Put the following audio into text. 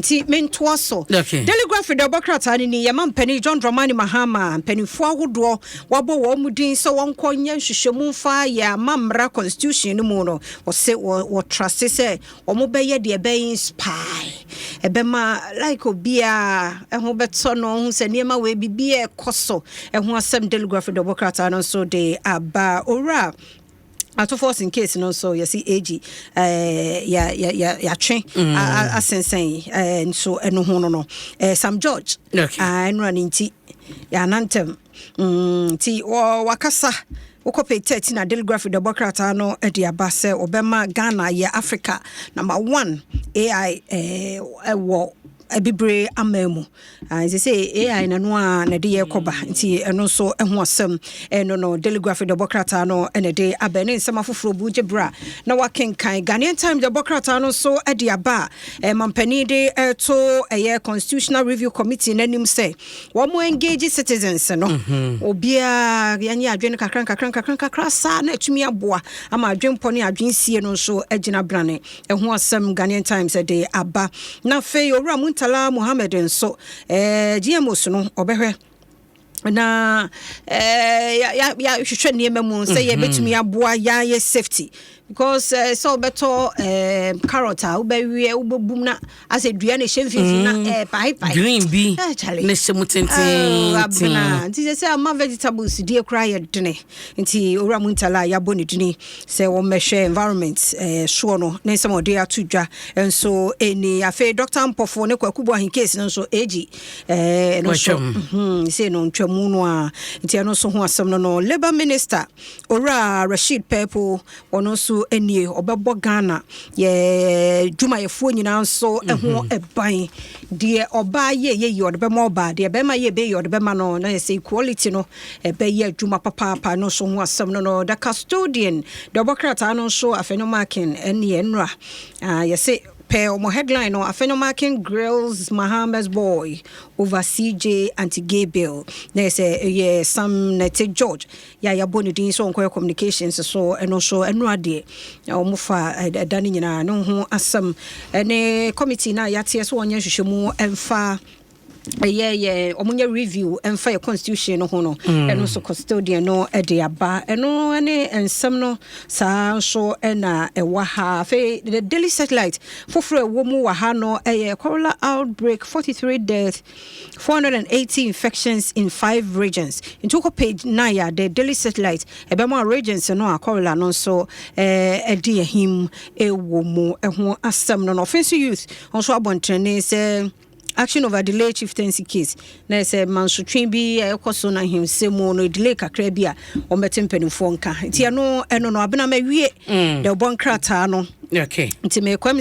Nti mentoa so. Daily Graphic de ɔbɔ krataa no ni, yɛma mpanin John Dramani Mahama mpanimfoɔ ahodoɔ wabɔ wɔn mu din sɛ wɔnkɔ nyɛ nhwehwɛmu mfa yɛ ama mmara constitution no mu no, wɔse wɔtrase sɛ wɔn bɛyɛ deɛ ɛbɛyɛ inspire, ɛbɛma like obiara ɛho bɛtɔ no ho sɛ nneɛma wei biribi ɛkɔ so. Ɛho asɛm Daily Graphic de ɔbɔ krataa no nso de aba. Owura Ato Forson case no nso, yɛsi ag yɛatwe asensɛn nso ɛno ho no Sam George ɛnora ne nti yɛanantɛm nti wakasa. Wokɔ page 13 na Daily Graphic de bɔ krataa no de aba sɛ ɔbɛma Ghana yɛ Africa number one AI ɛwɔ abibire ama mu nti sɛ AI na no a na de yɛ kɔba. Nti ɛno nso ho asɛm ɛno no Daily Graphic de bɔ krataa no ɛna de aba ne nsɛm afoforɔ bu gye bra na wakenkan. Ghanaian Times de bɔ krataa no nso de aba a mampanin de ɛto ɛyɛ Constitutional Review Committee n'anim sɛ wɔn engage citizens no. Obiara yɛnyɛ adwene kakra nkakra nkakra nkakra saa na atumi aboa ama adwempɔ ne adwensie no nso agyina brane. Ɛho asɛm Ghanaian Times de aba. Na afei Owura Muntala Mohammed nso GMOs no ɔbɛhwɛ na yɛahwehwɛ nneɛma mu sɛ yɛbɛtumi aboa yɛayɛ safety, because sɛ wobɛtɔ carrot a wobɛwie, wobɛbum na asɛ dua no ɛhyɛ mfimfini na paepae. Green bi. Charlie. Ne hyɛ mu Oh, tententen. Abena nti sɛ ama vegetables die koraa yɛ dene. Nti Owura Muntala a yɛabɔ ne dini sɛ wɔmmɛhwɛ environment soɔ no ne nsɛm a ɔde ato dwa nso ɛni. Afei Dr Mpɔfo ne Kwaku Boahen case no nso ɛgyi ɛno nso Wɔatwam. Sei no ntwamu no a nti ɛno nso ho asɛm no Labour Minister Owura Rashid Pelpuo, ɔno nso nie ɔbɛbɔ Ghana yɛ dwumayɛfoɔ nyinaa nso ho ɛban. Deɛ ɔbaa yɛ yɛyi ɔde bɛma ɔbaa, deɛ bɛrima yɛ bɛyɛ ɔde bɛma no, na yɛ sɛ equality no ɛbɛyɛ adwuma papaapa no nso ho asɛm no. The Custodian deɛ ɔbɔ krataa no nso, Afenyo Markin ɛne ɛnora yɛsɛ pɛ ɔmo headline no, "Afenyo Markin grills Mahama's boy over CJ anti-gay bill." Na yɛ sɛ ɛyɛ Sam Nartey George yɛ a yɛabɔ ne din sɛ ɔnkɔyɛ communications so, ɛno nso ɛno adeɛ ɔmo fa ɛda no nyinaa ne ho asɛm ɛne committee no a yɛateɛ sɛ wɔnyɛ nhwehwɛmu ɛmfa ɛyɛ yɛ ɔmo nyɛ review ɛmfa yɛ constitution no ho no. Ɛno nso Custodian no ɛde aba. Ɛno ne nsɛm no saa nso ɛna ɛwɔ ha. Afei the Daily Satellite foforɔ ɛwɔ mu wɔ ha no ɛyɛ cholera outbreak, 43 death, 480 infections in five regions. Nti wokɔ page 9 a, the Daily Satellite ɛbɛma regions no a cholera no nso ɛde ahim ɛwɔ mu ɛho asɛm no. Offinso Youth nso abɔntene sɛ action over delay chieftaincy case, na sɛ mansotwe bi a ɛkɔ so no ahemsɛ mu no delay kakra bi a wɔmbɛte mpanimfoɔ nka. Nti ɛno no abena mawie deɛ ɔbɔ nkrataa no. Nti mekɔ mi.